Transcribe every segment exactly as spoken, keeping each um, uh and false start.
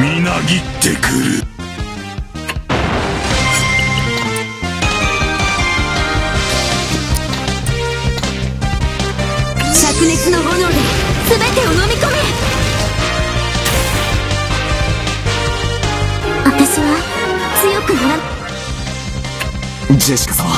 みなぎってくる。灼熱の炎で全てを飲み込め。私は強くならジェシカ様。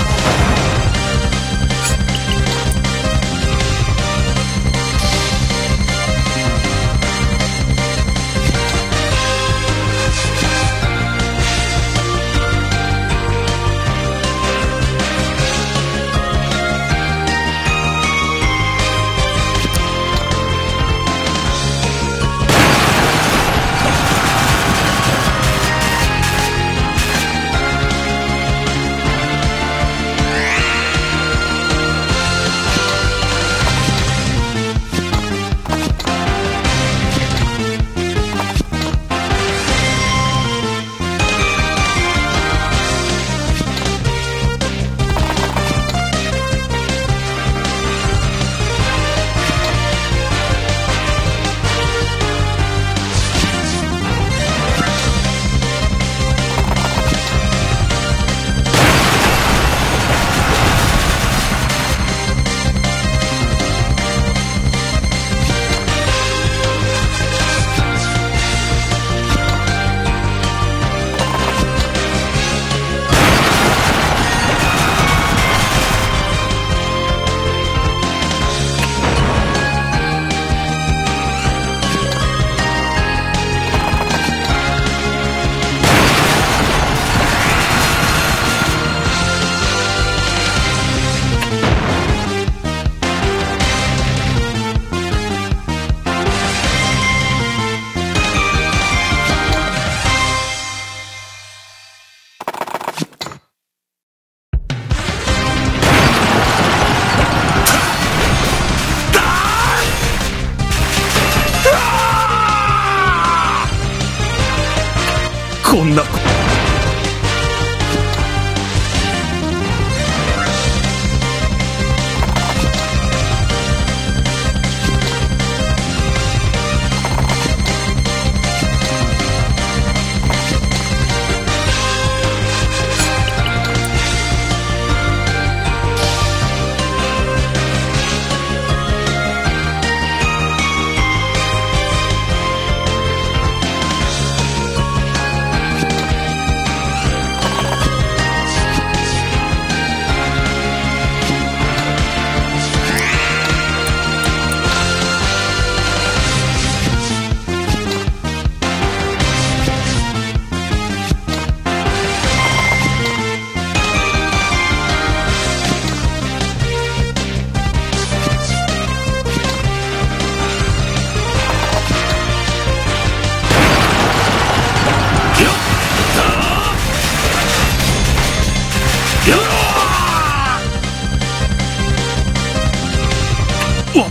こんなこ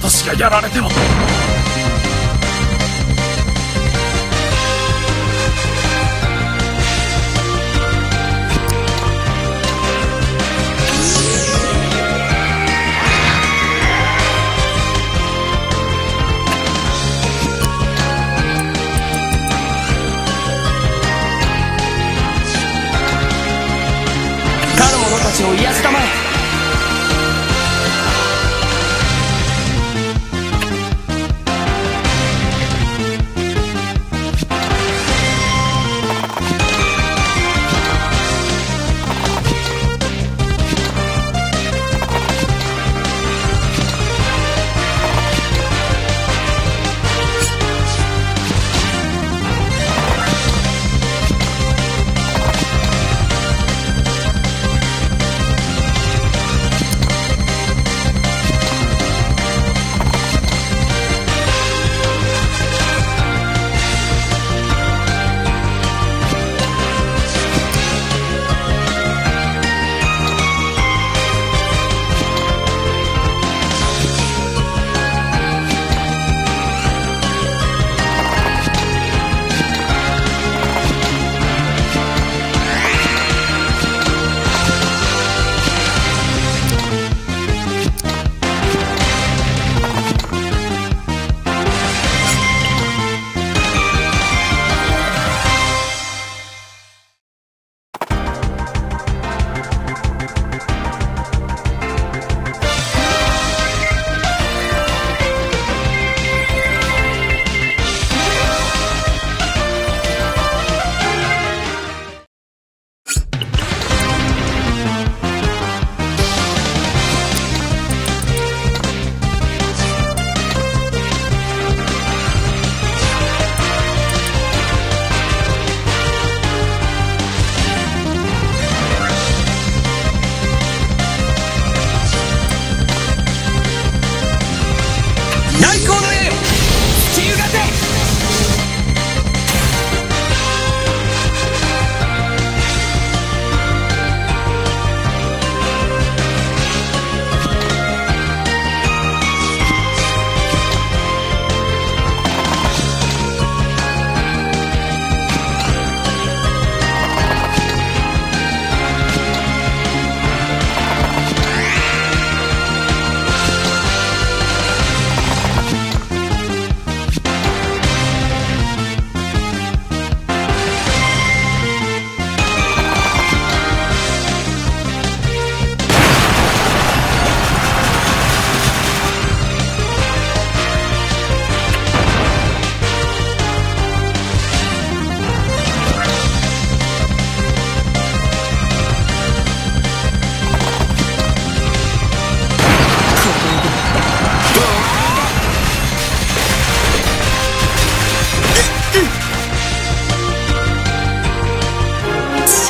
私がやられても。彼女たちを癒したまえ。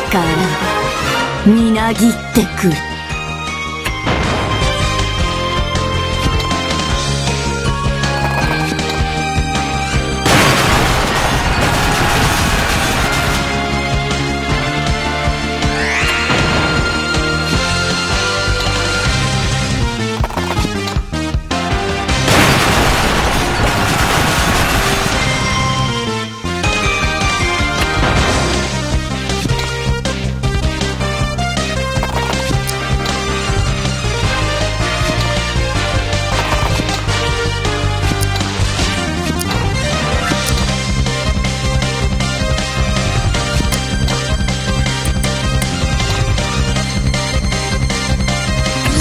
からみなぎってくる。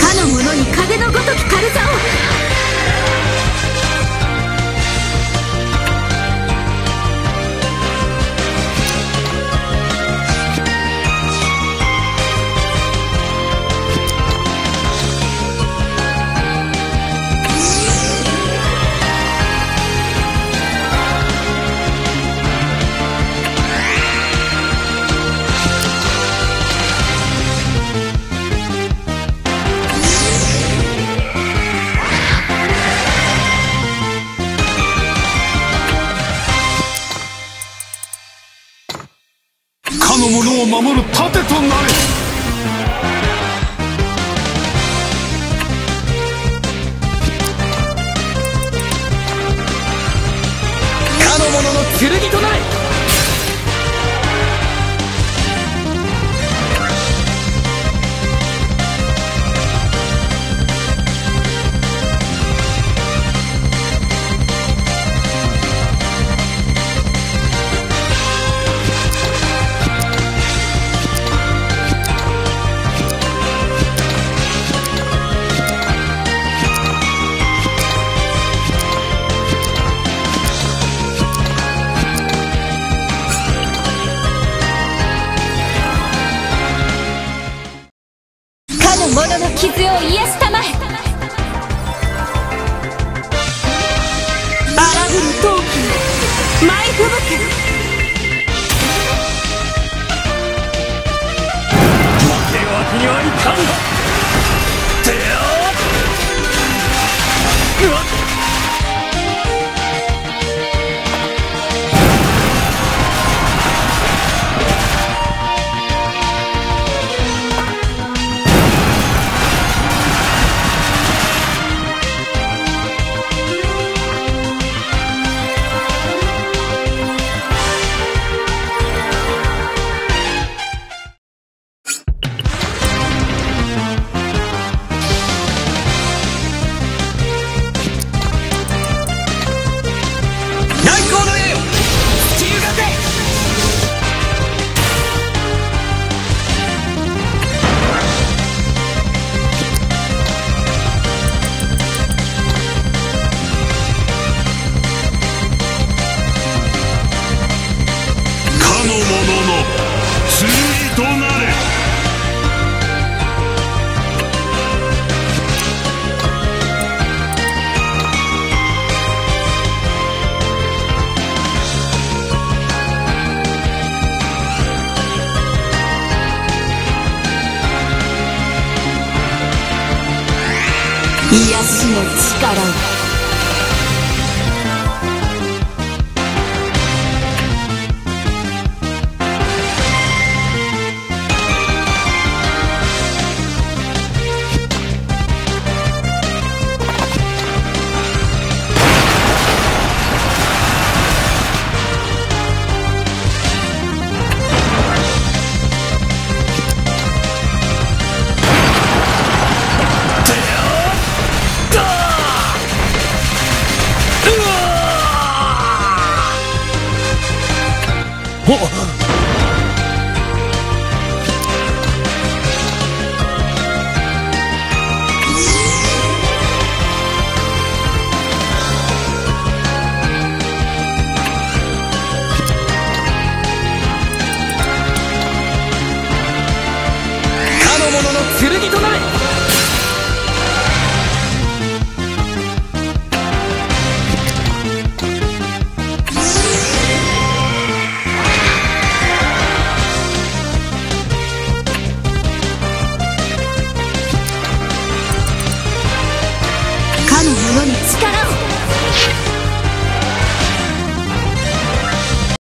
かの者に風のごときカルサを。 かの者を守る盾となれ。かの者の剣となれ。 かの者の傷を癒やすたまえ。荒ぶる陶器に舞い吹雪け。負けるわけにはいかん。てやー。うわっ。 かの者の剣となれ。 癒しの力を。 かの者の剣となれ。